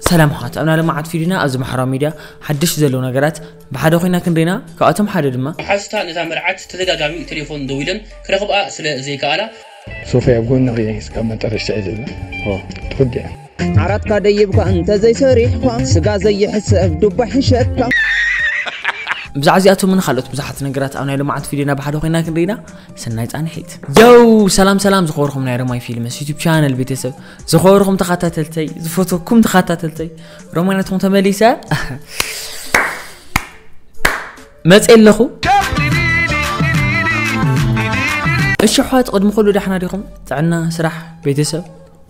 ሰላም ሓት ኣብ ናይ ልምዓት ፊድና ኣብዚ ማሕበራዊ ሚድያ ሓድሽ ዘለዉ ነገራት ብሓደ ኮይና ክንሪና። ካብኣቶም ሓደ ድማ ሓስታ ነታ መርዓት ተደጋጋሚ ቴሌፎን ደዊለን ክረኽብኣ ስለ ዘይከኣላ። ሶፍያ ኣብ ጎንኺ እየ እስካብ መጨረሻ እየ ዘላ። ትርዲያ። ዓራትካ ደይብካ እንተ ዘይሰሪሕኳ ስጋ ዘይሕሰብ ዱባ ሕሸካ። ብዛዕባ እዚኣቶምን ካልኦት ብዙሓት ነገራት ኣብ ናይ ልምዓት ፊድና ብሓደ ኮይና ክንሪና። ሰናይ ጻንሒት። የው ሰላም ሰላም ዝኸበርኩም ናይ ረማይ ፊልምስ ዩቱብ ቻነል ቤተሰብ፣ ዝኸበርኩም ተኸታተልተይ፣ ዝፈትወኩም ተኸታተልተይ፣ ሮማይ ናትኩም ተመሊሰ መጽእ ኣለኹ። እሺ ኣሕዋት፣ ቅድሚ ኩሉ ዳሕና ዲኹም? ጥዕና፣ ስራሕ፣ ቤተሰብ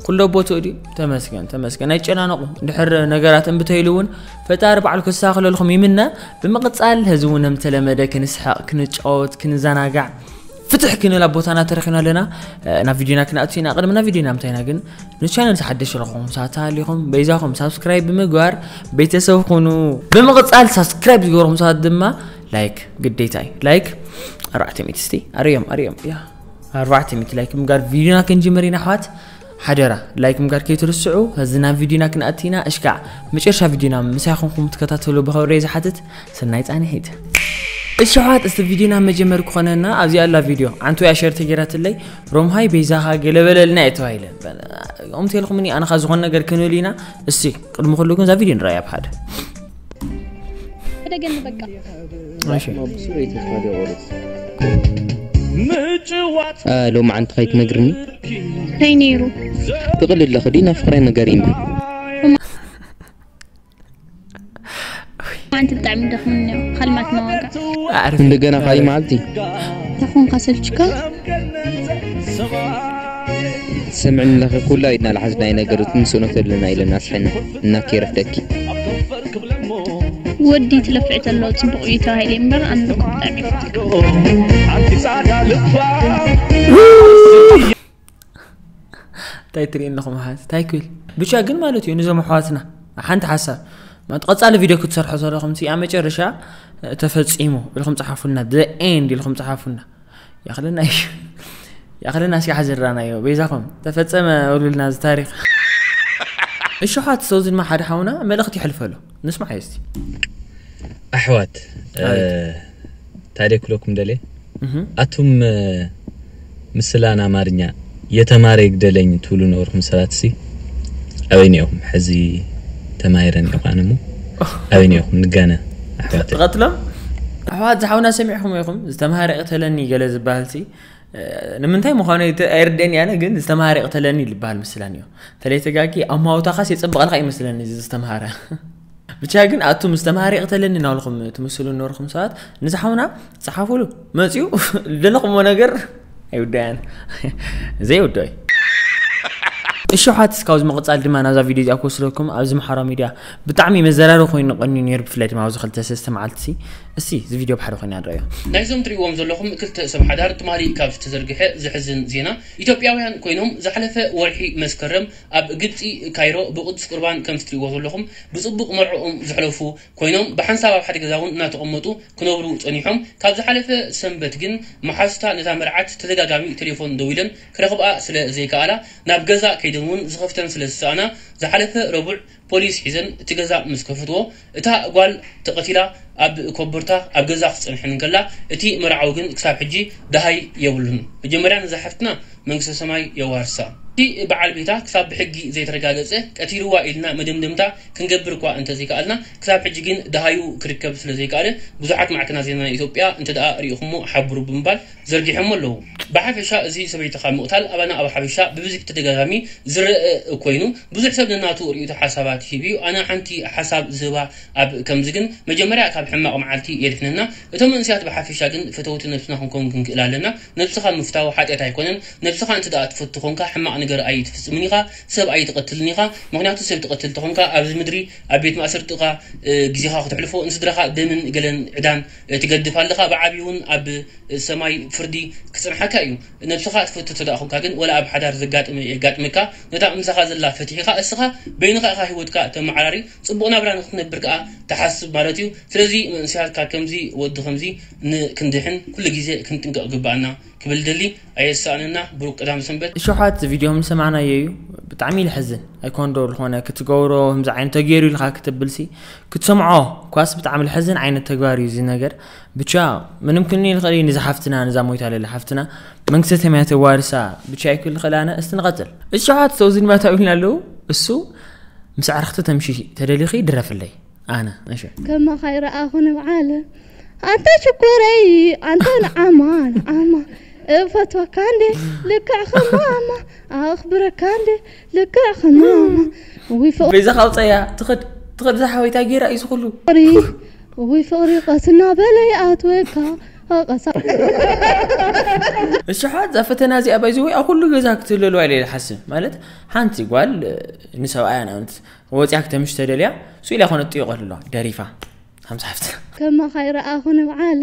ኩሎ ቦትኡ ድዩ? ተመስገን ተመስገን፣ ኣይጨናነቑ። እንድሕር ነገራት እምብተይሉ እውን ፈጣሪ ባዕሉ ክስተኻኽለልኩም ይምነ። ብምቕጻል ህዚ እውን ከምተለመደ ክንስሕቕ፣ ክንጫወት፣ ክንዘናጋዕ፣ ፍትሕ ክንብል ኣብ ቦታና ተረኺብና ኣለና። ናብ ቪድዮና ክንኣቱ ኢና። ቅድሚ ናብ ቪድዮና ምታይና ግን ንቻነል ዝሓደሽ ረኹም ሰባት ተሃሊኹም በይዛኹም ሳብስክራይብ ብምግባር ቤተሰብ ኩኑ። ብምቕጻል ሳብስክራይብ ዝገበርኩም ሰባት ድማ ላይክ ግዴታ እዩ። ላይክ ኣርባዕተ ሚእቲ እስቲ ኣርእዮም ኣርእዮም። ያ ኣርባዕተ ሚእቲ ላይክ ምግባር ቪድዮና ክንጅምር ኢና ኣሕዋት። ሓደራ ላይክ ምግባር ከይትርስዑ። እዚ ናብ ቪድዮና ክንኣቱ ኢና። እሽካዕ መጨረሻ ቪድዮና ምሳይ ኮንኩም ትከታተሉ ብኽብሪ ዝሓትት። ሰናይ ጻንሒት። እሺ ኣሕዋት፣ እስቲ ቪድዮና መጀመሪ ክኾነና ኣብዚኣ ኣላ ቪድዮ። ዓንቱ እያ ሸር ተገይራትለይ። ሮምሃይ በይዛኻ ገለ በለልና እየ ተባሂለ። ከምቲ ኢልኩምኒ ኣነ ኸኣ ዝኾነ ነገር ክንብል ኢና። እስቲ ቅድሚ ኩሉ ግን እዛ ቪድዮ ንረኣያ ብሓደ። ሕደገኒ በቃ። እሺ። ሎማዓንቲ ከይትነግርኒ? እንታይ ነይሩ? ትቕልዲ ኣለኺ ድዩ ናብ ፍቕረይ ንገሪኒ? ኣንቲ ብጣዕሚ ደኽምኒ፣ ኸልማትና ዋጋ። ኣዕርፊ። እንደገና ካሊ መዓልቲ። ተኾንካ ሰልችካ? ሰምዕኒ ኣለኺ፣ ኩላ ኢድና ልሓዝናዮ ነገር ትንስእኖ ተለና ኢለና ኣስሐና እና ከይረፍደኪ። ወዲ ትለፍዕ ተሎ ጽቡቕ እዩ ተባሂለ እምበር ኣነ እኮ ብጣዕሚ ይፈትወካ። እንታይ ትርኢ ኣለኹም ኣሓት? እንታይ ክብል? ብቻ ግን ማለት እዩ፣ ንዞም ኣሕዋትና ሓንቲ ሓሳብ ማለት ቀጻሊ ቪድዮ ክትሰርሑ ዘለኹም፣ እቲ ኣብ መጨረሻ ተፈጺሙ ኢልኩም ጸሓፉልና፣ the end ኢልኩም ጸሓፉልና። ያኽለና እዩ። ያኽለና እስኪ ሓዘራናዮ፣ በይዛኹም ተፈጸመ በሉልና እዚ ታሪኽ። እሺ ኣሕዋት፣ ሰው ዝድማ ሓደ ሓውና መልእኽቲ ይሕልፈሉ። ንስማዕ እስቲ። ኣሕዋት፣ ኣቤት። እ፣ ታዲያ ክብለኩም ደልየ፣ እህ። ኣቱም፣ እ፣ ምስላን ኣማርኛ የተማረ ይግደለኝ ትብሉ ነበርኩም ሰባትሲ፣ ኣበይ ኔኹም? ሕዚ ተማሂረ ኔኹ ኣነ እሞ፣ ኣበይ ኔኹም? ንጋነ ኣሕዋተይ። ትቐትሎም? ኣሕዋት ዝሓውና ሰሚዕኹም ኢኹም፣ ዝተማሃረ ይቕተለኒ ገለ ዝበሃልሲ፣ እ፣ ንምንታይ ምዃኑ ኣይተ-፣ ኣይርደን እየ ኣነ፣ ግን ዝተማሃረ ይቕተለኒ ዝበሃል ምስላን እዩ። ተለይ ተጋጊ ኣማውታኻስ የጸብቐልካ ይመስለኒ እዚ ዝተማሃረ። ብቻ ግን ኣቱም ዝተማሃረ ይቕተለኒ እናበልኩም ትምስሉ ነበርኩም ሰባት፣ ንዝሓውና ጸሓፉሉ። መጺኡ ደለኹሞ ነገር ኣይውዳያን። ዘይውዳይ። እሺ፣ ሓትስ ካብዚ ምቕጻል ድማ ናብዛ ቪድዮ እዚኣ ክወስደኩም። ኣብዚ ማሕበራዊ ሚድያ ብጣዕሚ መዘራረቢ ኮይኑ ቀንዩ ነይሩ፣ ብፍላይ ድማ ኣብዚ ክልተ ሰለስተ መዓልቲ ሲ። እስቲ እዚ ቪድዮ ብሓደ ኮይና ንረኣዮ። ናይዞም ትርእይዎም ዘለኹም ክልተ ሰብ ሓዳር ትማሊ ካብ ዝተዘርግሐ ዘሕዝን ዜና፣ ኢትዮጵያውያን ኮይኖም ዝሓለፈ ወርሒ መስከረም ኣብ ግብጺ ካይሮ ብቅዱስ ቁርባን ከምቲ ትርእይዎ ዘለኹም ብጽቡቕ መርዕኦም ዘሕለፉ ኮይኖም ብሓንሳብ ኣብ ሓደ ገዛ እውን እናተቐመጡ ክነብሩ ጸኒሖም። ካብ ዝሓለፈ ሰንበት ግን መሓዙታ ነታ መርዓት ተደጋጋሚ ቴሌፎን ደዊለን ክረኽብኣ ስለ ዘይከኣላ ናብ ገዛ ከይደን እውን ዝኸፍተን ስለ ዝሰኣና ዝሓለፈ ረቡዕ ፖሊስ ሒዘን እቲ ገዛ ምስ ከፈትዎ እታ ጓል ተቐቲላ ኣብ ኮቦርታ ኣብ ገዛ ክትጸንሕን እንከላ እቲ መርዓዊ ግን ክሳብ ሕጂ ደሃይ የብሉን። መጀመርያ ነዛ ሓፍትና መንግስተ ሰማይ የዋርሳ። እቲ በዓል ቤታ ክሳብ ብሕጊ ዘይተረጋገጸ ቀቲልዋ ኢልና መደምደምታ ክንገብር እኳ እንተዘይከኣልና ክሳብ ሕጂ ግን ደሃዩ ክርከብ ስለዘይከኣለ ብዙሓት ማዕከናት ዜና ናይ ኢትዮጵያ እንተ ደኣ ርኢኹሞ ሓብሩ ብምባል ዘርጊሖሞ ኣለዉ። ብሓፈሻ እዚ ሰበይቲ ካብ ምቕታል ኣባና ኣብ ሓበሻ ብብዝሒ ተደጋጋሚ ዝረአ ኮይኑ ብዙሕ ሰብ ነናቱ ርእይቶ ሓሳባት ሂቡ እዩ። ኣነ ሓንቲ ሓሳብ ዝህባ ኣብ ከምዚ ግን መጀመርያ ካብ ሕማቕ መዓልቲ የድሕነና። እቶም መንእሰያት ብሓፈሻ ግን ፈተውቲ ነብስና ክንከውን ክንክእል ኣለና። ነብስኻ ምፍታው ሓጢኣት ኣይኮነን። ነብስኻ እንተ ደኣ ትፈቱ ኮንካ ሕማቕ ነገር ኣይትፍጽምን ኢኻ፣ ሰብ ኣይትቐትልን ኢኻ። ምኽንያቱ ሰብ ትቐትል ተኾንካ ኣብዚ ምድሪ ኣብ ቤት ማእሰርቲ ኢኻ፣ እ፣ ግዜኻ ክተሕልፎ፣ ንስድራኻ ደምን ገለን ዕዳን፣ እ፣ ትገድፍ ኣለኻ። ብዓብዩ እውን ኣብ ሰማይ ፍርዲ ክጽንሓካ እዩ። ነብስኻ ትፈቱ እንተ ደኣ ኮንካ ግን ወላ ኣብ ሓዳር ዘጋጥም የጋጥመካ፣ ነታ ምሳኻ ዘላ ፈቲሕኻ እስኻ በይንኻ ኢኻ ህይወትካ ተመዓራሪ፣ ጽቡቕ ናብራ ንኽትነብር ከኣ ትሓስብ ማለት እዩ። ስለዚ መንእሰያት ካብ ከምዚ ወዲ ከምዚ ን-፣ ክንድሕን ኩሉ ግዜ ክንጥንቀቕ ግብኣና። ክብል ደሊ ኣየሳእንና። ብሩክ ቀዳም ሰንበት። እሸሓት ቪድዮ ምስ ሰማዕናዮ እዩ ብጣዕሚ ልሕዝን ኣይኮንዶ ዝኾነ ክትገብሮ ከምዚ ዓይነት ተገይሩ ኢልካ ክትብልሲ ክትሰምዖ ኳስ ብጣዕሚ ልሕዝን ዓይነት ተግባር እዩ እዚ ነገር። ብቻ ምንም ክኒ ልኽእል እዩ ንዚ ሓፍትና ንዛ ሞይታ ለለ ሓፍትና መንግስተ ሰማያት የዋርሳ። ብቻ ይክል ልኽእል ኣነ እስቲ ንቐጽል። እሸሓት ሰው ዝንባታ ይብልና ኣለዉ። እሱ ምስ ኣዕርኽቲ ተምሺ ተደሊኺ ድረፍለይ ኣነ እሺ። ከማኻ ይረኣኹ ንብዓል ኣንታ ሽኮረይ ኣንታ ንዓማ ንዓማ እፈትወካ እንዴ ልክዕ ከማማ ኣኽብረካ እንዴ ልክዕ ከማማ ውይ ፍቕሪ በይዛ ካውፀያ ትኽድ ትኽድ ዝሓወይታ ጌራ እዩ ዝኽሉ ፍቕሪ ውይ ፍቕሪ ቀስና በለይ ኣትወካ ቀሳ እሽሓት እዛ ፈተና እዚኣ ባይዘወይ ኣብ ኩሉ ገዛ ክትህለሉ ኣይለ ሓስብ ማለት ሓንቲ ጓል ንሰብኣያ ንኣብነት ወፂኣ ክተምሽ ተደልያ ስኢላ ኮነ ጥይቆ ኣለዋ ደሪፋ ሓምሳ ሓፍትና ከማኻ ይረኣኹ ንብዓል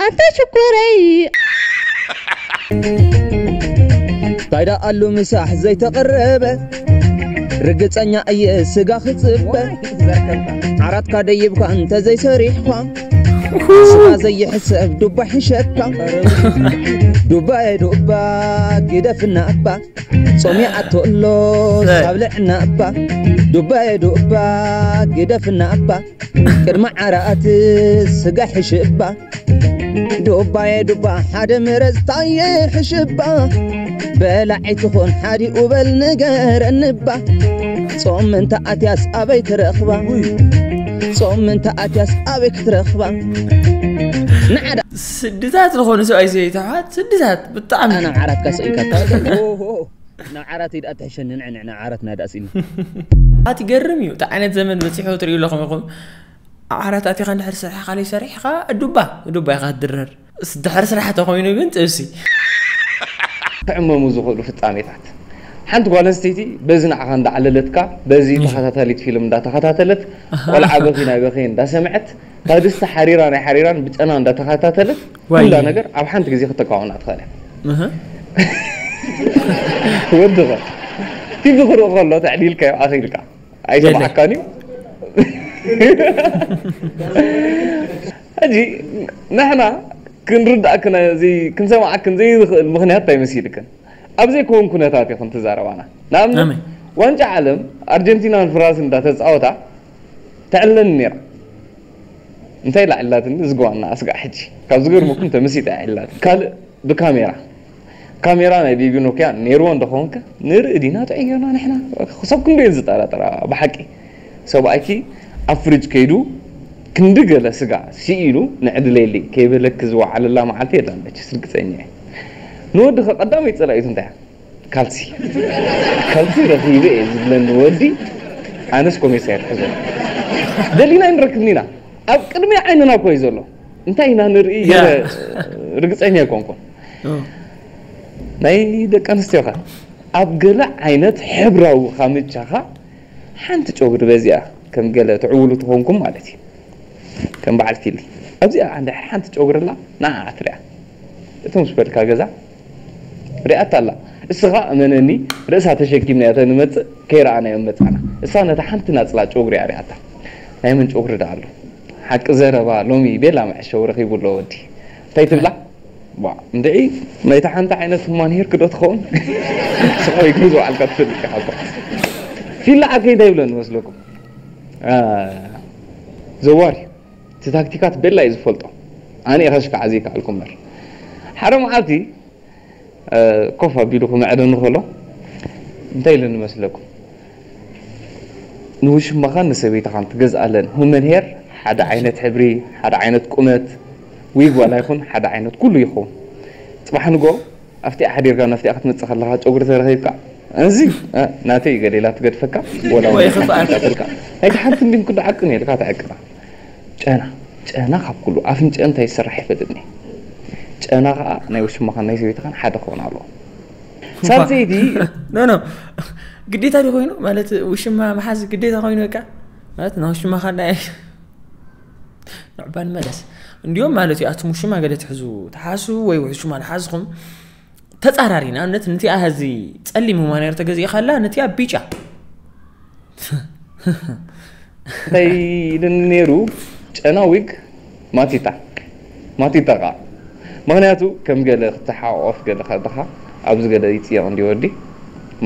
ኣንታ ሽኮረይ እንታይ ደኣ ኣሉ ምሳሕ ዘይተቐረበ ርግጸኛ እየ ስጋ ክጽበ ዓራትካ ደይብካ እንተ ዘይሰሪሕኳ ስጋ ዘይሕሰብ ዱባ ሕሸካ ዱባየ ዱባ ግደፍና እባ ጾም ይኣቶ ኣሎ ሳብ ልዕና እባ ዱባየ ዱባ ግደፍና እባ ቅድሚ ዓራት ስጋ ሕሽ እባ ዱባየ ዱባ ሓደ ምረጽ ታየ ሕሽ እባ በላዒ ትኾን ሓዲኡ በል ንገረኒ እባ ጾም እንተ ኣትያስ ኣበይ ትረኽባ ጾም እንተ ኣትያስ ኣበይ ክትረኽባ ንዓዳ ስድታት ዝኾኑ ሰብኣይ ሰበይቲ ኣሕዋት ስድታት ብጣዕሚ ናብ ዓራትካ ስኢልካ ናብ ዓራት ኢድ ኣትሕሸኒ ንዕንዕ ናብ ዓራት ናዳ ስኢሉ ኣቲ ገርም እዩ እቲ ዓይነት ዘመን በፂሑ ትርእዩ ኣለኹም ኢኹም ኣብ ዓራት ኣቲኻ እንድሕር ስራሕኻ ለይሰሪሕኻ ዱባ ዱባ ኢኻ ትድረር ድሕር ስራሕ ተኾይኑ ግን ጥብሲ ክዕመሙ ዝኽእሉ ፍጻሜታት ሓንቲ ጓል ኣንስተይቲ በዚ ንዓኻ እንዳዓለለትካ በዚ ተኸታታሊት ፊልም እንዳተኸታተለት ቆልዓ በኺ ናይ በኺ እንዳሰምዐት ካብ ድስቲ ሓሪራ ናይ ሓሪራን ብጨና እንዳተኸታተለት ኩላ ነገር ኣብ ሓንቲ ግዜ ክተካውና ትኽእል እያ ወድኸ ቲቪ ክርኢ ከሎ ተዕዲልካዮ ኣኺልካ ኣይሰማዕካን እዩ ሕጂ ንሕና ክንርዳእክን ክንሰማዕክን ዘይንኽእል ምኽንያት እንታይ መሲልክን ኣብ ዘይከውን ኩነታት ኢኽን ትዛረባና ንኣብነት ዋንጫ ዓለም ኣርጀንቲናን ፍራንስ እንዳተፃወታ ተዕለኒ ነይራ እንታይ ኢላ ዕላትኒ ዝገዋና ኣስጋዕ ሕጂ ካብ ዝገርመኩም ተመሲጣ እያ ዕላትኒ ካልእ ብካሜራ ካሜራ ናይ ቤቢ ኖክያ ነይርዎ እንደኾንከ ንርኢ ዲና ጥዑይ ጌርና ንሕና ክሳብ ክንደየን ዝጠራጠራ ብሓቂ ሰብኣይኪ ኣብ ፍርጅ ከይዱ ክንዲ ገለ ስጋ ስኢሉ ንዕድለየለይ ከይበለኪ ዝወዓለላ መዓልቲ የላን መቸስ ርግፀኛ እየ ንወዲ ከ ቀዳመይ ፀላኢቱ እንታይ ካልሲ ካልሲ ረኺበ እየ ዝብለኒ ወዲ ኣነስ ኮሜሳ እየ ዝሕዞ ደሊና ኣይንረክብን ኢና ኣብ ቅድሚ ዓይንና እኮ እዩ ዘሎ እንታይ ኢና ንርኢ ገለ ርግፀኛ ኣይኮንኩን ናይ ደቂ ኣንስትዮኻ ኣብ ገለ ዓይነት ሕብራዊ ካምቻኻ ሓንቲ ጨጉሪ በዚኣ ከም ገለ ትዕውሉ ትኾንኩም ማለት እዩ ከም በዓል ፊሊ ኣብዚኣ እንድሕር ሓንቲ ጨጉሪ ኣላ ንዓኣ ትሪኣ እቶም ምስ በልካ ገዛ ሪኣታ ኣላ እስኻ እመነኒ ርእሳ ተሸኪምናዮ ተንመፅእ ከይረኣናዮ መፃና እሳ ነታ ሓንቲ ናፅላ ጨጉሪ እያ ሪኣታ ናይ መን ጨጉሪ ደኣ ኣሎ ሓቂ ዘረባ ሎሚ ቤላ መዐሸዊ ረኺቡ ኣሎ ወዲ እንታይ ትብላ ዋ እንድዒ ናይታ ሓንቲ ዓይነት ሁማን ሄር ክዶ ትኸውን ስቕ ኢልኩም ዝወዓልካ ትፈልጥ ኢኻ እኮ ፊላ ዓርከይ እንታይ ይብለኒ መስለኩም ዘዋሪ እቲ ታክቲካት ቤላ እዩ ዝፈልጦ ኣነ ኢኸ ሽካዓ ዘይከኣልኩ እምበር ሓደ መዓልቲ ኮፍ ኣቢሉ ክምዕደኒ ከሎ እንታይ ኢለኒ መስለኩም ንውሽማኻን ንሰበይትኻን ትገዝኣለን ሁመን ሄር ሓደ ዓይነት ሕብሪ ሓደ ዓይነት ቁመት ዊግ ዋላ ይኹን ሓደ ዓይነት ኩሉ ይኸውን ፅባሕ ንጎ ኣብቲኣ ሓዲርካ ናፍቲኣ ክትመፅእ ከለኻ ጨጉሪ ተረኺብካ እዚ ናተይ ገለ ኢላ ትገድፈካ ወላ ወላ ትበልካ ናይቲ ሓንቲ ሚን ኩሉ ዓቅን ኢልካ ተዕቅና ጨና ጨና ካብ ኩሉ ኣፍንጨ እንታይ ይስራሕ ይፈልጥኒ ጨና ከዓ ናይ ውሽማኻን ናይ ሰበይትኻን ሓደ ክኾን ኣለዎ ሳልሰይቲ ኖ ኖ ግዴታ ዲ ኮይኑ ማለት ውሽማ መሓዝ ግዴታ ኮይኑ በቃ ማለት ናይ ውሽማኻ ናይ ንዕባ ንመለስ እንዲዮም ማለት እዩ ኣቱም ውሽማ ገለ ትሕዙ ትሓሱ ወይ ውሽማ ትሓዝኹም ተፃራሪ ንኣብነት ነቲኣ ሀዚ ፀሊም ሁማን ሄር ተገዚእኻላ ነቲኣ ቢጫ እንታይ ኢልኒ ነይሩ ጨና ዊግ ማቲታ ማቲታ ቃ ምኽንያቱ ከም ገለ ክትሓቆፍ ገለ ከለኻ ኣብዚ ገለ ይፅየቕ እንዲ ወዲ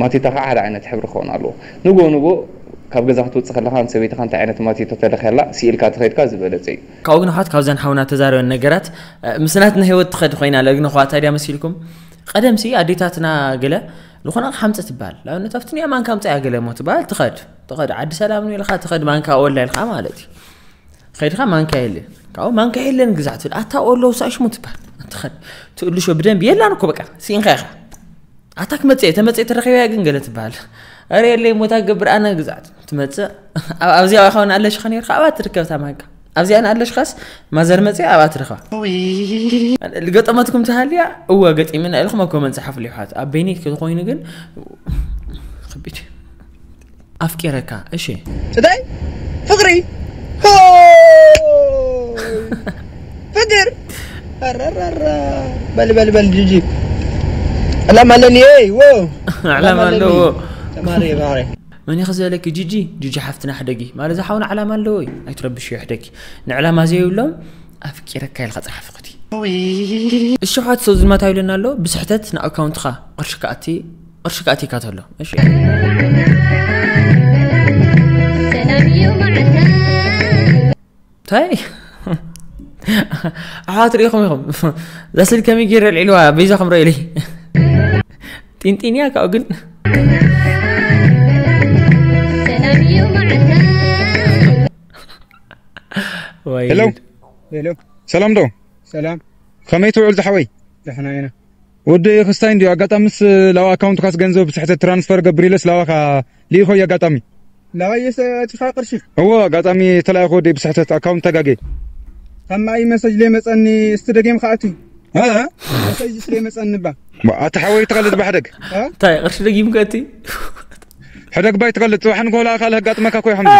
ማቲታ ከዓ ሓደ ዓይነት ሕብሪ ክኸውን ኣለዎ። ንጎ ንጎ ካብ ገዛ ክትወፅእ ከለኻ ንሰበይትኻ እንታይ ዓይነት ማቲቶ ተለኽያላ ስኢልካ ተኸድካ ዝበለፀ እዩ። ካብኡ ግን ኣሕዋት ካብዘን ሓውና ተዛረበን ነገራት ምስናትና ህይወት ትኸድ ኮይና ለግነ ኳ ታዲያ መሲልኩም ቀደምሲ ኣዴታትና ገለ ዝኾነ ሓምፀ ትበሃል ንኣብነት ኣብቲ ኒያ ማንካ ምፀያ ገለ ሞ ትበሃል ትኸድ ትኸድ ዓዲ ሰላም ኢልካ ትኸድ ማንካ ወላ ኢልካ ማለት እዩ። ከይድካ ማንካ የለን ካብኡ ማንካ የለን ግዛዕ ትብል ኣታ ኦሎ ውሳእ ሽሙ ትበሃል ትኸድ ትእልሾ ብደንብ የላን እኮ በቃ ስኢንካ ኢኻ። ኣታ ክመፅእ እየ ተመፅእ ተረኺበያ ግን ገለ ትበሃል። ኣረ የለይ ሞታ ገብር ኣነ ግዛዕ ትመፅእ ኣብዚኣ ኢኻ ውን ኣለሽኻ ነርካ ኣብኣ ትርከብ እታ ማንካ ኣብዚኣ ንኣለሽኻስ ማዘር መፅእ ኣብኣ ትረኽባ። ዝገጠመትኩም ተሃልያ እወ ገጢምና ኢልኩም ኣብ ኮመንት ፀሓፉ ይሓት ኣብ በይነይ ኮይኑ ግን ከቢድ ኣፍቂረካ እሺ። እንታይ ፍቅሪ ፍቅር በል በል በል ጂጂ ዕላማ ኣለኒ ዎ ዕላማ ኣለዎ። ተማሪ ማሪ መን ይኸ ዝበለኪ ጂጂ ጂጂ ሓፍትና ሕደጊ ማለት ዝሓውን ዓላማ ኣለዎ እዩ ኣይትረብሽ እዩ ሕደጊ ንዕላማ ዘይብሎም ኣፍቂረካ ኢልካ ፀሓፍ ኹቲ። እሺ ሓት ሰው ዝማታ ይብለና ኣሎ ብስሕተት ንኣካውንትኻ ቅርሺ ከኣቲ ቅርሺ ከኣቲካ ተሎ እሺ እንታይ ኣሕዋት ርኢኹም ኢኹም እዛ ስልኪ ከመይ ገይረ ኣልዒልዋ በይዛኹም ረእዩለይ ጢንጢንያ ካብኡ ግን ወይ ሄሎ ጉድ። ሄሎ ሰላም ዶ ሰላም ከመይ ትውዕል ዝሓወይ ደሕና ኢና ወዲ ክስታይ እንዲዩ ኣጋጣምስ ላው ኣካውንትካስ ገንዘብ ብስሕተት ትራንስፈር ገብር ኢለስ ላዋኻ ልኢኾ እዩ ኣጋጣሚ ላዋየሰ ኣቲኻ ቅርሺ እዎ ኣጋጣሚ ተላኢኹ ወዲ ብስሕተት ኣካውንት ተጋጌ ካብ ማይ መሰጅ ለይመፀኒ እስቲ ደጊምካ ኣቲ እ? መሰጅ ስለይመፀኒ ባ ኣቲ ሓወይ ትቐልድ ባሕደግ እንታይ ቅርሺ ደጊምካ ኣቲ ሕደግ ባይ ትቐልድ ፅባሕ ንጎላ ካልህ ኣጋጥመካ ኮይ ሓምዚ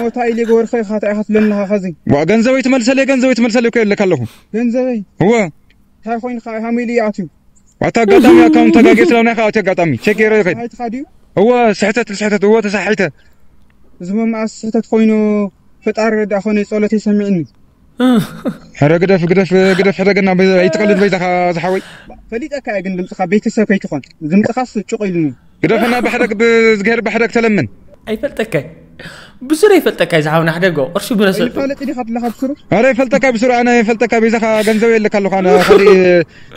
ሞታ ኢለ ገበርኸ ኢኻ እንታይ ኢኻ ትብለኒ ኣለኻ ኸዚ ዋ ገንዘበይ ትመልሰለይ ገንዘበይ ትመልሰለይ እኮ የለካ ኣለኹ ገንዘበይ እወ እንታይ ኮይንካ ሃሚሉ ይኣትዩ ኣታ ኣጋጣሚ ኣካውንት ተጋጌ ስለ ናይ ከኣቲ ኣጋጣሚ ቼክ ገይረ ይኸይድ ኣይትኻ ድዩ እወ ስሕተት ስሕተት እወ ተሳሒተ እዚ መማኣስ ስሕተት ኮይኑ ፈጣሪ ረዳ ኮነ ጸሎተይ ሰሚዕኒ ሕረ ግደፍ ግደፍ ግደፍ ሕደገና ኣይትቐልድ በይዛኻ ዝሓወይ ፈሊጠካ እየ ግን ድምፅኻ ቤተሰብ ከይትኾን ድምፅኻስ ጭቕ ኢሉኒ ግደፈና ብሕደግ ብዝግሄር ብሕደግ ተለምን ኣይፈልጠካይ ብሱር ኣይፈልጠካይ ዝሓውና ሕደጎ ቅርሺ ብረሰ ይፋለጥ ዲኻ ኣለኻ ብሱሩ ኣረ ይፈልጠካ ብሱሩ ኣነ ይፈልጠካ በይዛኻ ገንዘብ የለካ ኣለኹ ኣነ ኸዲ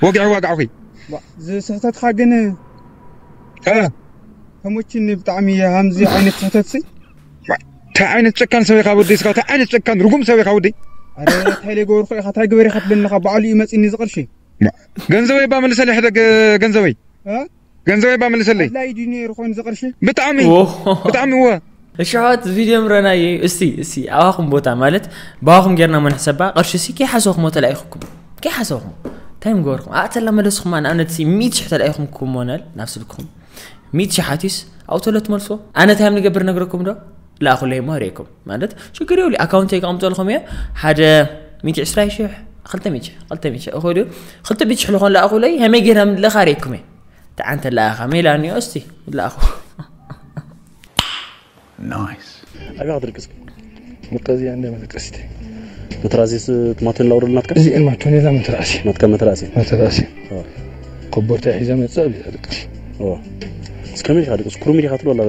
ወግዒ ዋግዓኹ ዝስሕተትኻ ግን ተሞችኒ ብጣዕሚ ሃምዚ ዓይነት ስሕተት ሲ እንታይ ዓይነት ጨካን ሰብ ኢኻ ወደይ ስኻ እንታይ ዓይነት ጨካን ርጉም ሰብ ኢኻ ወደይ ኣረ እንታይ ለይ ገበርኩ ኢኻ እንታይ ግበር ኢኻ ትብለኒ ኢኻ ባዕሉ እዩ መፂኒ ዝቕርሺ ገንዘበይ እባ መልሰለይ ሕደግ ገንዘበይ እ? ገንዘበይ እባ መልሰለይ ኣድላይ ድዩ ነይሩ ኮይኑ ዝቕርሺ ብጣዕሚ ዎ። ብጣዕሚ እወ እሺ ኣሕዋት እዚ ቪድዮ ምረናዮ እስቲ እስቲ ኣባኹም ቦታ ማለት ባባኹም ጌርና ሞ ንሕሰባ ቅርሺ ሲ ከይሓሰብኩሞ ተላኢኹኩም ከይሓሰብኩሞ እንታይ ምገበርኩም ኣእተላ መለስኹማ ንኣብነት ሲ ሚእቲ ሽሕ ተላኢኹም ክሞነል ናብ ስልክኹም ሚእቲ ሽሕ ሓቲስ ኣብኡ ተሎ ትመልስዎ ኣነ እንታይ ምንገብር ነግረኩም ዶ ለኣኹለይ ሞ ርእኩም ማለት ሽግር የብሉ ኣካውንተይ ከቐምጠልኹም እየ ሓደ ሚእቲ ዕስራ ሽሕ ክልተ ሚእቲ ሽሕ ክልተ ሚእቲ ሽሕ እኾ ድዩ ክልተ ሚእቲ ሽሕ ልኾን ለኣኹለይ ከመይ ጌርና ምንለኻ ርእኩም እየ ተዓንተ ለኣኻ ሜላ እኒኦ እስቲ ለኣኹ ናይስ ኣበይ ክትድቅስ መቀዝያ እንደ መደቀሲት መትራሲስ ትማቶን ላውረድ ናትካ እዚአን ማቶኔላ መትራሲ ናትካ መትራሲ መትራሲ ኮቦርታ ሒዘ መጸ ኣብዚኣ ደቅስ እስከመይ ኢኻ ደቅስ ኩርሚ ዲኻ ትብል ወላ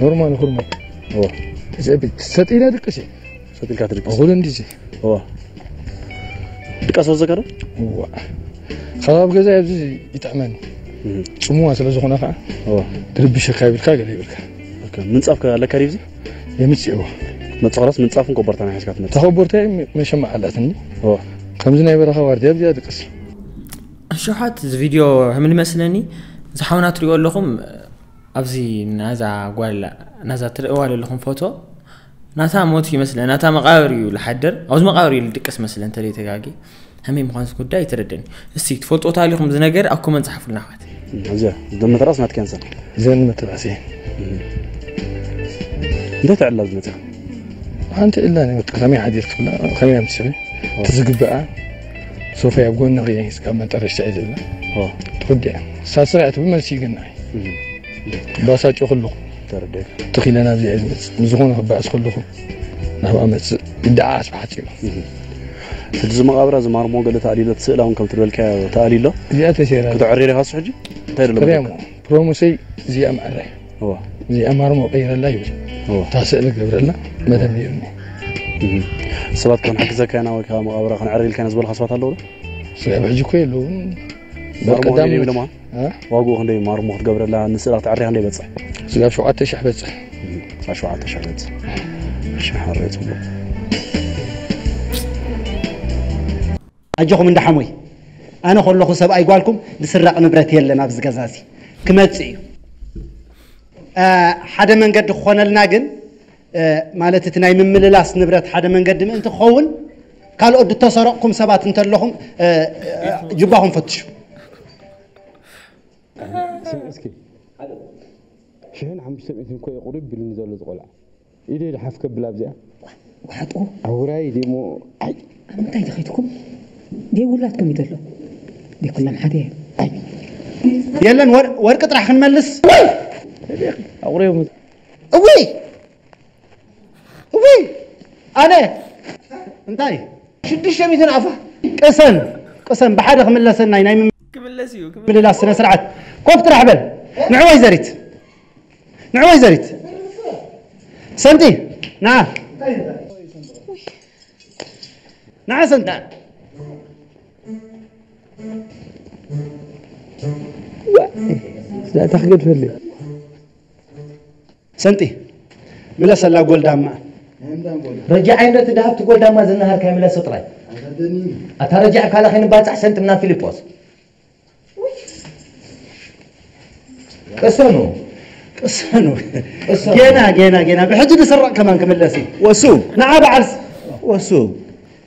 ኖርማል ኩርሚ ሰጢና ደቅስ ሰጢልካ ትድቅስ እኹል እንዲዚ ድቃስ ወዘካ ዶ እዋ ካብ ኣብ ገዛ ኣብዚ ይጥዕመኒ እም፣ ጽሙዋ ስለ ዝኾነ ከዓ እዋ፣ ትርብሸካ ይብልካ ገለ ይብልካ ኦኬ። ምንጻፍ ከ ኣለካ ድዩ? የምጽእዎ መጽኸረስ ምንጻፍን ኮበርታን ሒዝካ ትመጽእ። ተኸቦርታይ መሸማዕ ኣላትኒ እዋ፣ ከምዚ ናይ በረኻ ዋርድያ ኣብዚኣ ድቅስ። ኣሽሓት እዚ ቪድዮ ሕምል መስለኒ ዝሓውና ትሪኦ ኣለኹም ኣብዚ ናዛ ጓል ናዛ ትርእዋ ዘለኹም ፎቶ ናታ ሞት ይመስለ ናታ መቃብር እዩ ልሓድር ኣብዚ መቃብር እዩ ልድቅስ መስለ እንተ ተጋጊ ከመይ ምዃንስ ጉዳይ ኣይተረደኒ እስቲ ትፈልጦ ታሊኹም እዚ ነገር ኣብ ኮመንት ጸሓፉልና ኣሕዋት እዚኣ ዝደመተራስ ናት ካንሰር ዘን መተራሲ እንታይ ተዕላ ዝመጽኣ ሓንቲ እላ ከመይ ሓዲር ትብላ ከመይ ኣምስሪ ትዝግብኣ ሶፋ ኣብ ጎኒ ክየ ስጋብ መጠረሽታ እየ ዝብላ ትወዲኣ ሳስራ ትብል መልሲ ይገናይ ባሳጮ ከለኹ ተረደት ትኺለ ናብዚኣ ዝመፅእ ንዝኾነ ክበኣስ ከለኹ ናብኣ መፅእ ይደዓዓስ ብሓፂሩ ሕጂ እዚ መቓብር እዚ ማርሞ ገለ ተኣልዩ ኣሎ፣ እቲ ስእላ እውን ከምቲ ዝበልካዮ ተኣልዩ ኣሎ። እዚኣ ተሰይራ ኣላ። ክትዕርር ኢኻ ንሱ ሕጂ? እንታይ ደሎ ክትሪኣ መደብካ? እሞ ፕሮሞሰይ እዚኣ መዓረ። እዋ። እዚኣ ማርሞ ቀይረላ ይብል። እዋ። እታ ስእሊ ገብረላ መደብ ነይሩኒ። እህ። ሰባት ከም ሓግዘካ ኢና ወይ ከዓ መቓብራ ክንዕርር ኢልካ ኢና ዝበልካ ሰባት ኣለዉ ዶ? ስለ ሕጂ እኮ የለውን። ማርሞ ቀዳም ቀይረ ይብለማ? እ? ዋግኡ ክንደይ ማርሞ ክትገብረላ ንስእላ ክትዕርያ ክንደይ በጽሕ? ስጋብ ሸውዓተ ሽሕ በጽሕ። እህ፣ ስጋብ ሸውዓተ ሽሕ በጽሕ። እሺ፣ ሓረይ ጽቡቕ። ኣጆኹም እንዳ ሓሞይ፣ ኣነ ከለኹ ሰብኣይ ጓልኩም ዝስረቕ ንብረት የለን ኣብዚ ገዛ እዚ። ክመጽእ እዩ። እ፣ ሓደ መንገዲ ክኾነልና ግን፣ እ፣ ማለት እቲ ናይ ምምልላስ ንብረት ሓደ መንገዲ ምእንቲ ክኸውን፣ ካልኦት ዝተሰረቕኩም ሰባት እንተለኹም፣ እ፣ እ፣ ጅባኹም ፈትሹ። ስምዒ እስኪ። ሽሕን ሓሙሽተ ሚእትን እኮ እዩ ቁርብ ኢሉኒ ዘሎ እዚ ቆልዓ። ኢደይ ድሓፍ ከብል ኣብዚኣ። ዋጥኡ። ኣውራይ ደሞ። ኣይ። ኣብ ምንታይ ተኸይድኩም? ደይ ውላድኩም እዩ ዘሎ። ደይ ኩሎም ሓደ እዮም። ኣይ። የለን፣ ወር-፣ ወርቂ ጥራሕ ክንመልስ። ኣቑርዮም። እውይ! እውይ! ኣነ! እንታይ? ሽዱሽተ ሚእትን ኣፋ። ቅሰን! ቅሰን! ብሓደ ክምለሰና እዩ። ናይ ምም-፣ ክምለስ እዩ፣ ክምለስ። ምልላስ ስነ ስርዓት። ኮፍ ጥራሕ በል። ንዕወይ ዘሪት። ንዕወይ ዘሪት። ሰንቲ! ና። ንዓ ሰንቲ። ዋ፣ እዛ እታ ክገድፈለይ። ሰንቲ፣ ምለሰላ ጎልዳማ። ረጃ ዓይነት ድሃብቲ ጎልዳማ ዝነሃርካ ምለሶ ጥራይ። ኣታ ረጃ ካላ ከይንባጻሕ ሰንቲ ምናም ፊልጶስ። ቅሰኑ። ቅሰኑ። ቅሰኑ። ጌና፣ ጌና፣ ጌና። ብሕጂ ዝስረቕ ከማን ክምለስ እዩ። ወሱ። ንዓ በዓል ስ-፣ ወሱ።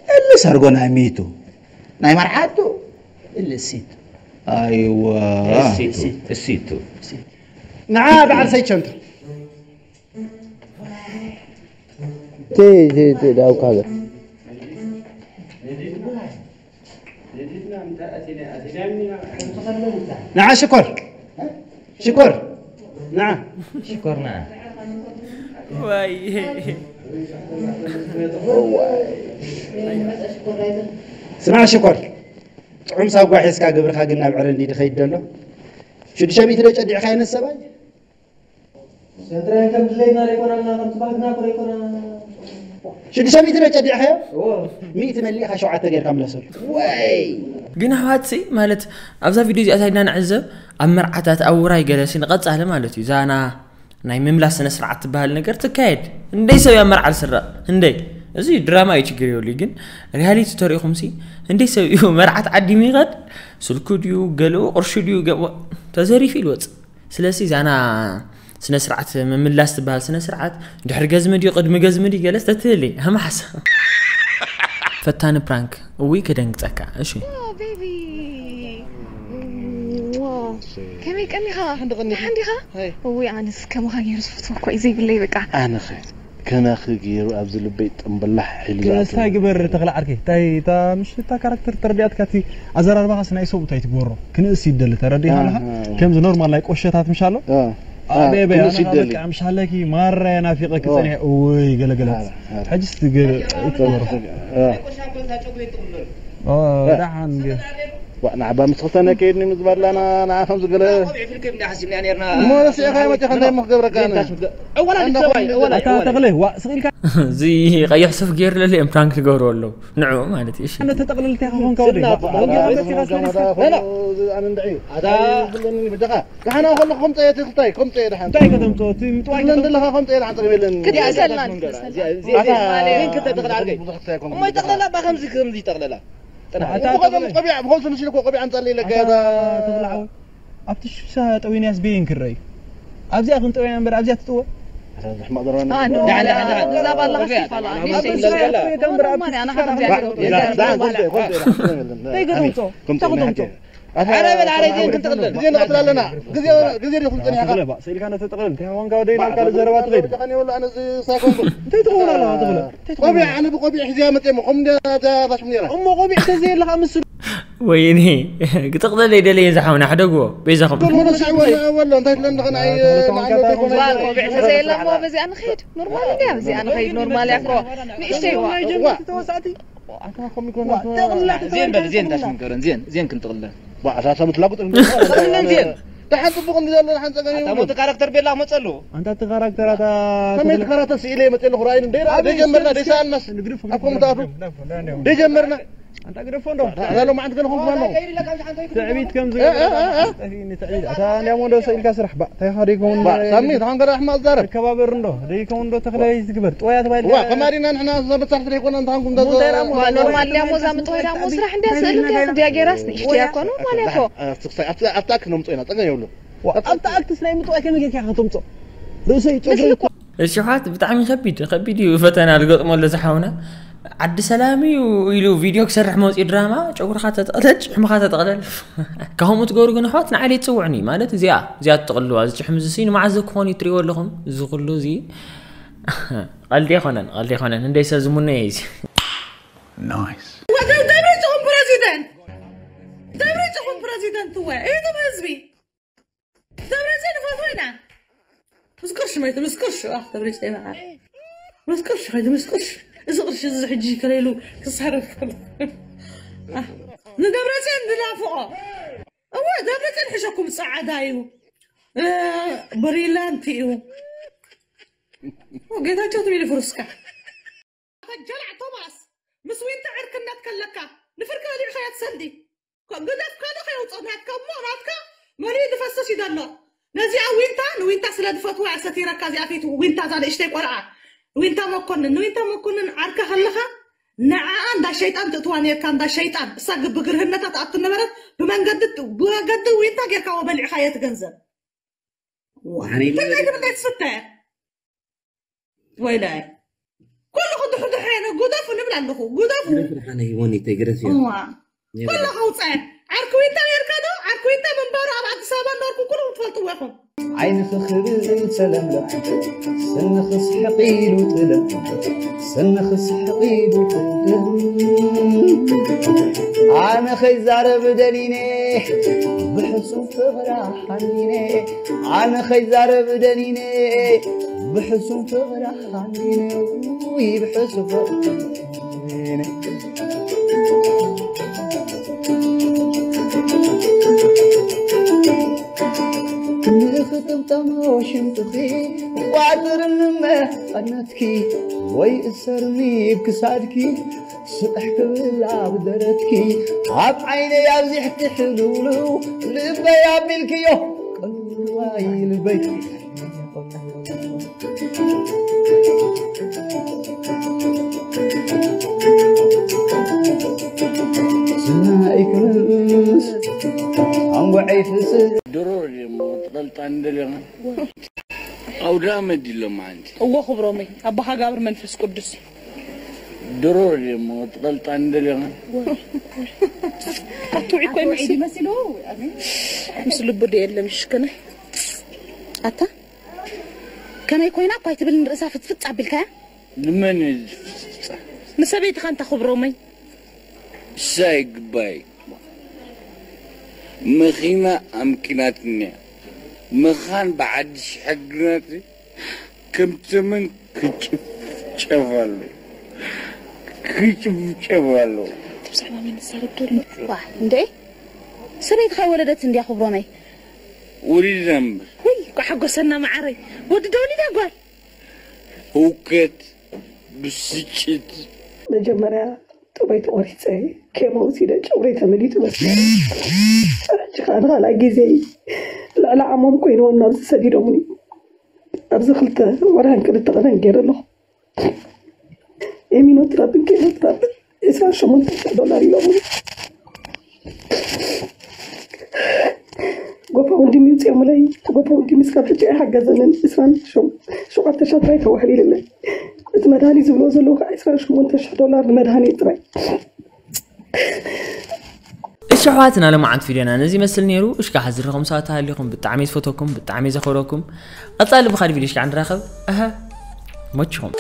እሊ ሰርጎ ናይ ሚቱ። ናይ መርዓቱ። እሊ እሲቱ። ኣይዋ። እሲቱ። እሲቱ። ንዓ በዓል ሰይቸንቱ። ቲ፣ ቲ፣ ቲ፣ ዳው ካገ። ንዓ ሽኮር። ሽኮር። ንዓ። ሽኮር ንዓ። ዋይ። ስማዕ ሽኮር። ጥዑም ሳጓ ሒዝካ ግብርኻ ግን ናብ ዕረ እንዲ ድኸይድ ደሎ። ሽዱሽተ ሚእቲ ዶ ጨዲዕካ ይነስ ሰብኣይ? ሰንትራን ከም ድሌትና ዘይኮናልና፣ ከምቲ ባህግና እኮ ዘይኮና። ሽዱሽተ ሚእቲ ዶ ጨዲዕካዮ? እዎ። ሚእቲ መሊእካ ሸውዓተ ጌርካ ምለሰሉ። ወይ! ግን ኣሕዋትሲ፣ ማለት፣ ኣብዛ ቪድዮ እዚኣ እንታይ ኢና ንዕዘብ? ኣብ መርዓታት፣ ኣብ ውራይ ገለሲ ንቐጻሊ ማለት እዩ። ዛና ናይ ምምላስ ስነ ስርዓት ትበሃል ነገር ትካየድ። እንደይ ሰብ ኣብ መርዓ ዝስረቕ? እንደይ። እዚ ድራማ እዩ፣ ችግር የብሉ። ግን ሪያሊቲ ተሪእኹምሲ፣ እንደይ ሰብ እዩ መርዓት ዓዲሙ ይኸድ? ስልኩ ድዩ? ገለኡ ቅርሹ ድዩ? ገ-፣ ተዘሪፉ ኢሉ ወጽእ። ስለዚ ዛና ስነ ስርዓት ምምላስ ትበሃል ስነ ስርዓት ድሕሪ ገዝሚ ድዩ ቅድሚ ገዝሚ ድዩ ገለስ ተትህሊ ሃማሓሳ። ፈታኒ ፕራንክ። እውይ ክደንግጸካ። እሺ። ኦ፣ ቤቢ። ዋው። ከመይ ቀኒኻ? ሓንዲ ቀኒኻ? ደሓን ዲኻ? ሃይ። እውይ፣ ኣነስ ከማኻ ገይሩ ዝፈትዎ እኮ እዩ ዘይብለይ በቃ። ኣነኸ ከማኺ ገይሩ ኣብዚ ልበይ ጥምብላሕ ኢሉ ክነሳ ዝኣትዎ። ግበር ተኽለ ዓርከይ። እንታይ እታ ምሽ እታ ካራክተር ተረዲኣትካ እቲ ኣዘራርባኻስ ናይ ሰብኡት ኣይትግበሮ። ክንእስ ይደሊ ተረዲኻ ኣለኻ? ኣሃ። ከምዚ ኖርማል ናይ ቆሸታት ምሽ ኣሎ? ኣዎ። ኣቤ፣ ኣዎ፣ ኣቤ፣ ክንእስ ኣነ ይደሊ። በቃ ምሽ ኣለኪ ማራያ ናፊቐኪ ኣዎ። ጸኒሐ። እውይ፣ ገለ ገለ። ኣረ፣ ኣረ። ሕጅስ ትገ-፣ ኣይትግበሮ። ኣዎ። ኦ፣ እ። ደሓን ገ-፣ ዋ፣ ንዓባ ምስ ክልተ ነከይድኒ ምስ በላና፣ ንዓ ከምዚ ገለ። ቆቢዕ ፍልክም እንዳ ሓሲብና ነርና። እሞ ረሲዕካ መጺኻ እንታይ እሞ ክገብረካ ኣነ? ኣታ ተኽለ፣ ዋ፣ ስቕ ኢልካ። እዚ ቀይሕ ሱፍ ገይሩ ለለ እዮም ፕራንክ ክገብሩ ኣለዉ። ንዕኡ ማለት እዩ። እሺ። ኣነ ተጠቕልል እንታይ ክኾንካ ወደይ? ስድና ዋ፣ ዋ፣ ዋ፣ ዋ፣ ዋ፣ ኣነ እንድዒ። ኣታ ኣይብለኒ በጃኻ። ደሓና ከለኹ ከም ጸየ ትኽታይ፣ ከም ጸየ ደሓን። እንታይ ከተምጽኦ? እቲ ምጥዋይ ብለን ዘለኻ ከም ጸየ ደሓን ጸገም የለን። ክትምሰልና፣ ክትምሰልና። እዚኣ፣ እዚኣ፣ ኣታ እዚኣ፣ ግን ክልተ ተኽለ ዓርከይ። ብዙሕ ክታይ ኣይኮንኩን። እሞ ይጠቕለላ፣ ባ ከምዚ፣ ከምዚ ይጠቕለላ። ጥራሕ። ኣታ እሞ ቆቢዕ፣ ተኽለ። ቆቢዕ፣ ብኸምዚ መሲሉ እኮ ቆቢዕ ኣምጻለይ ኢለካ ኣታ እያ፣ እታ ተኽለ ዓወት። ኣብቲ ሽሻ ጠዊናያስ በየን ክረኣዩ። ኣብዚኣ ክንጠውያ እምበር ኣብዚኣ ትጥወ? ኣታ ሕማቕ ዘረባ ኣንዶ። ደሓን፣ ደሓን፣ ደሓን። እዛ ባላ ቆቢዕ፣ ከሲፋ ኣላ። ደሓን፣ ንእሽተይ ደሓን፣ ስለ ደሓን። እዛ እምበር ኣብቲ ማርያ፣ ኣና ሽሻ ካብ እዚኣ ጠዊናያስ ትጥወ። ደሓን፣ ደሓን፣ ደሓን፣ ደሓን። እንታይ ገለ ውፅኦ? ከምዚ እንታይ ገለ ውፅኦ? ኣታ ኧረ በል፣ ኧረ ግዜ ክንጥቕልል። ግዜ ንቐትል ኣለና። ግዜ፣ ግዜ ዲኹም ጸኒሕካ? ተኽለ፣ ባ፣ ስኢልካ ነተጠቕልል። እንታይ ዋንጋ ወደይ ናብ ካልእ ዘረባ ትኸይድ? ጃኻኒ ወላ ኣነ እዚ ሳይኮንኩ። እንታይ ትኸውን ኣለኻ፣ ተኽለ? እንታይ ትኸውን ቆቢዕ፣ ኣለኻ? ኣነ ብቆቢዕ ሒዝያ መጽየ እሞ፣ ከምኡ እንድያ እዛ ፋሽን ነይራ። እሞ ቆቢዕ ተዘየለኻ ምስሉ። ወይኔ፣ ክጥቕለል ኣይደለየ ዝሓውና፣ ሕደግዎ፣ በይዛኹም። ሎሚ ስዒ ወላ፣ ወላ፣ እንታይ ትብለኒ ዲኻ? ናይ፣ ዋ፣ ናይ፣ ተኽለ፣ ናይ፣ ተዋንካ ናይ፣ ቆቢዕ ተዘየለ እሞ በዚኣ ንኸይድ። ኖርማል እንድያ፣ በዚኣ ንኸይድ፣ ኖርማል እያ እኮ። ንእሽተይ ዋ። ዋ። ተዋሳእቲ። ኣታ ኮሚኮ ዜን በል ዜን ታሽምከረን ዜን ዜን ክንጥቕለን ባዕሳ ሰምት ላቁጥ ተሓጽቡ ክንዲ ዘሎ ሓንጸገ ኣታ ሞት ካራክተር ቤላ መጸሉ ኣንታ ተካራክተር ኣታ ከመይ ተካራክተር ስኢለ መጸሉ ኹራይን ደይራ ደጀመርና ደይሳልናስ ኣኮም ታቱ ደጀመርና ኣንታ ግደፎ እንዶ ዛሎ ማዕንት ገለ ኾንኩ ባሎ ትዕቢት ከም ዝገበረ ጠፊእኒ ትዕቢት ኣታ እንዲያሞ እንዶ ሰኢልካ ስራሕ ባ እንታይ ኻ ደይከውን ሳሚ ታን ገራ ኣሕማቅ ዛረብ ተከባበር እንዶ ደይከውን እንዶ ተክላይ ዝግበር ጥዋያ ተባይል ዋ ከማሪና ንሕና ዘበጻሕቲ ደይኮና እንታንኩም ኖርማል እንዲያሞ እዛ ምጥዋይ ዳሞ ስራሕ እንዲያ ስእል እንዲያ ክዲያ ጌራስ ንእሽትያ ኮኑ ማለት እኮ ኣብቲ ኣክት ነምጾ ኢና ጸገም የብሉ ኣብቲ ኣክትስ ናይ ምጥዋይ ከመይ ጌርካ ከተምጾ ርእሰይ ጸጉሪ እሺ ሓት ብጣዕሚ ከቢድ ከቢድ እዩ ፈተና ዝገጥሞ ኣሎ ዝሓውና ዓዲ ሰላም እዩ ኢሉ ቪድዮ ክሰርሕ መፅኡ ድራማ ጨጉርካ ተጠቕለል ጭሕምኻ ተጠቕለል ከምኡ ትገብሩ ግን ኣሕዋት ንዓይለ ይፅውዕኒ ማለት እዚኣ እዚኣ ትጥቕልዋ እዚ ጭሕሚ ዝሲ ንመዓዝ ክኾን እዩ ትሪእዎ ኣለኹም እዚ ኩሉ እዚ ቀልዲ ኣይኮነን ቀልዲ ኣይኮነን እንደይ ሰብ ዝሙነ እየ እዚ ወደ ደብረፅኹም ፕረዚደንት ደብረፅኹም ፕረዚደንት ወ እቶም ህዝቢ ደብረፅዮን ንፈትዎ ኢና ምስ ቅርሺ መይቱ ምስ ቅርሺ ኣኽ ደብረፅዮን መዓር ምስ ቅርሺ ከይዱ ምስ ቅርሺ እዚ ቅርሺ እዚ ሕጂ ከለይሉ ክሳረፍ ከሎ ንደብረፅዮን ዝናፍቖ እወ ደብረፅዮን ሕሸኩም ፃዕዳ እዩ ብሪላንት እዩ ጌታቸው ትብል ፍሩስካ ጀላዕ ቶማስ ምስ ዊንታ ዕርክነት ከለካ ንፍርቂ በሊዕኻያ ትሰንዲ ግደፍ ካልእ ከየውፅኦ ናትካ እሞ ናትካ መሊኡ ዝፈስስ እዩ ዘሎ ነዚኣ ዊንታ ንዊንታ ስለ ዝፈትዋ እያ ሰቲረካ እዚኣ ፊት ዊንታ እዛ ንእሽተይ ቆልዓ ዊንታ መኮንን ንዊንታ መኮንን ዓርካ ከለኻ ንዓኣ እንዳ ሸይጣን ትእትዋ ነርካ እንዳ ሸይጣን እሳ ብግርህነታ ትኣቱ ነበረት ብመንገዲ ብመንገዲ ዊንታ ጌርካዎ በሊዕኻዮ ትገንዘብ እንታይ ትብልታይ ትስተ ወይላይ ኩሉ ክድሕድሐ ግደፉ ንብል ኣለኹ ግደፉ ግደፍ ንሓነ ሂቦኒ ተግረፍ እዋ ኩሉ ከውፀ ዓርኩ ዊንታ ነርካ ዶ ዓርኩ ዊንታ ምንባሩ ኣብ ኣዲስ ኣበባ እናርኩ ኩሉ ትፈልጥዎ ኢኹም ዓይንኺ ክብል ተለምለም ስንኺ ስሕቕ ኢሉ ጥልም ስንኺ ስሕቕ ኢሉ ጥልም ኣነ ኸይዛረብ ደሊነ ብሕሱም ፍቕራ ሓሚነ ኣነ ኸይዛረብ ደሊነ ብሕሱም ፍቕራ ሓሚነ ውይ ብሕሱም ፍቕራ ሓሚነ ንኽጥምጠሞ ሽምጥኺ ቋጽርኒ መቐነትኪ ወይ እሰርኒ ብክሳድኪ ስጥሕ ክብል ኣብ ደረትኪ ኣብ ዓይነይ ኣብዚሕኪ ሕልውልው ልበይ ኣቢልክዮ ቀልዋይ ልበይ ስናይ ክምስ ኣንጎዐይ ፍስህ ድሮ ሞ ትቐልጣ እንደለኻ ኣውዳመ ድሎም ሓንቲ እዎ ክብሮመይ ኣቦ ሃጋብር መንፈስ ቅዱስ ድሮ ሞ ትቐልጣ እንደለኻ ኣትውዒ ኮይ መሲ ምስ ልቡ ዶ የለ ምሽክነ ኣታ ከመይ ኮይና እኳ ኣይትብል ንርእሳ ፍፅፍፅ ኣቢልካያ ንመን እዩ ዝፍፅፃ ንሰበይትኻ እንታ ክብሮመይ እሳ ይግባይ መኺና ኣምኪናትኒ እያ መኻን ብዓዲ ሽሐግናት ከም ተመን ክጭፍጨፍ ኣሎ ክጭፍጨፍ ኣሎ እንዴ ሰበይትኻ ወለደት እንዲያ ክብሮመይ ወሊዳ እምበር ውይ ጓሓጎሰና መዓረይ ወዲ ዶ ወሊዳ ጓል ህውከት ብስጭት መጀመርያ ጥበይ ተቆሪፀ ኬሞ ወሲደ ጨጉረይ ተመሊጡ በስ ሕጂ ከዓ ንካልኣይ ግዜ ልዕሊ ዓሞም ኮይንዎም ናብዚ ሰዲዶምኒ ኣብዚ ክልተ ወርሕን ክልተ ቀነን ገይረ ኣለኹ ኤሚኖ ትራብን ኬሞ ትራብን ዕስራን ሸሞንተን ሺሕ ዶላር ኢሎምኒ ጎፋውንድሚ ውፅኦምለይ እቲ ጎፋውንድሚ እስካብ ሕጂ ኣይሓገዘንን ዕስራን ሸውዓተ ሺሕ ጥራይ ተዋሕሊልለይ እቲ መድሃኒት ዝብልዎ ዘለዉ ከዓ ዕስራን ሸሞንተ ሺሕ ዶላር ንመድሃኒት ጥራይ እሺ ኣሕዋትና ለማዓንቲ ቪድዮና ነዚ ይመስል ነይሩ እሽካ ሓዝርኹም ሰባት ተሃሊኹም ብጣዕሚ ዝፈተኩም ብጣዕሚ ዘኽብረኩም ቀፃሊ ብኻድ ቪድዮ እሽካ ንራኸብ ኣሀ መችኹም